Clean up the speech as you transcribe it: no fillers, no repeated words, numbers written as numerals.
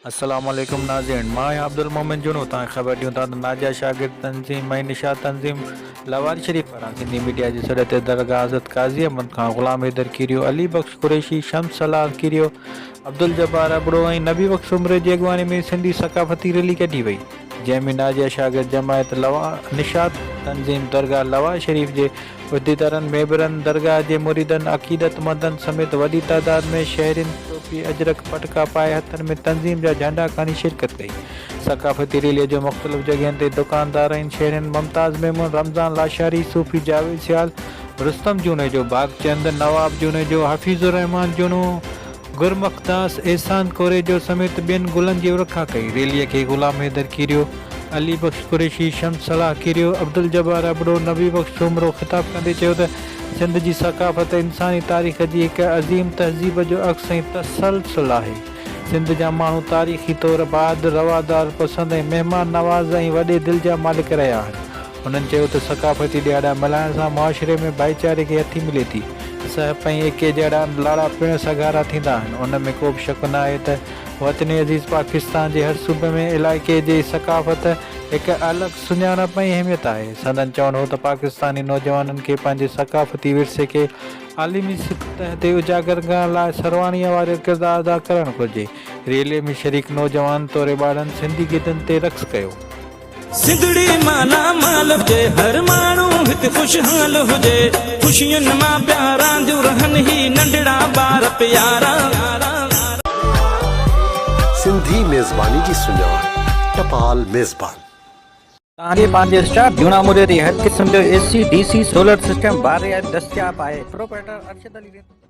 السلام عليڪم ناظرين مان آهيان عبدالمومن جوڻو توهان کي خبر ڏيون ٿا ته ناجيا شاگرد تنظيم ۽ نشاط تنظيم لواري شريف پاران سنڌي ميڊيا جي سڏ تي درگاهه حضرت قاضي احمد کان غلام حيدر ڪيريو، علي بخش قريشي، شمس صلاح ڪيريو، عبدالجبار ابڙو ۽ نبي بخش سومري جي اڳواڻي ۾ سنڌي ثقافتي ريلي ڪڍي وئي، جنهن ۾ ناجيا شاگرد جماعت نشاط تنظيم درگاهه لواري شريف جي عهديدارن، ميمبرن، درگاهه جي مريدن، عقيدتمندن سميت وڏي تعداد ۾ شهرين ٽوپي، اجرڪ، پٽڪا پائي هٿن ۾ تنظيم جا جهنڊا کڻي شرڪت ڪئي. ثقافتي ريليء جو مختلف جڳهين تي دڪاندار ۽ شهرين ممتاز ميمڻ، رمضان لاشاري، صوفي جاويد سيال، رستم جوڻيجو، ڀاڳچند، نواب جوڻيجو، حفيظ الرحمان جوڻو، گرمکداس، احسان ڪوريجو سميت ٻين گلن جي ورکا ڪئي. ريليء کي غلام حيدر ڪيريو، علي بخش قريشي، شمس صلاح ڪيريو، عبدالجبار ابڙو، نبي بخش سومرو خطاب ڪندي چيو ته سنڌ جي ثقافت انساني تاريخ جي هڪ عظيم تهذيب جو عڪس ۽ تسلسل آهي. سنڌ جا ماڻهو تاريخي طور بهادر، روادار، پسند ۽ مهمان نواز ۽ وڏي دل جا مالڪ رهيا آهن. هنن چيو ته ثقافتي ڏهاڙا ملهائڻ سان معاشري ۾ ڀائيچاري کي هٿي ملي ٿي، سهپ ۽ ايڪي جهڙا لاڙا پڻ سگهارا ٿيندا آهن، ان ۾ ڪو به شڪ نه آهي ته وطن عزيز پاڪستان جي هر صوبي ۾ علائقي جي ثقافت هڪ الڳ سڃاڻپ ۽ اهميت آهي. سندن چوڻ هو ته پاڪستاني نوجوانن کي پنهنجي ثقافتي ورثي کي عالمي سطح تي اجاگر ڪرڻ لاء سرواڻيء وارو ڪردار ادا ڪرڻ گهرجي. ريلي ۾ شريڪ نوجوانن توڙي ٻارڙن سنڌي گيتن تي رقص ڪيو. سنڌڙي مالا مال هجي هر ماڻهو هت خوشحال هجي خوشين مان پيا رانديون رهن هي ننڍڙا ٻار پيارا. سنڌي ميزباني جي سڃاڻ ٽپال ميزبان. توهان جي پنهنجي اسٽاف جهونا موري تي هر قسم جو A C, D C, solar system باري دستياب آهي. پروپرائيٽر ارشد علي رند.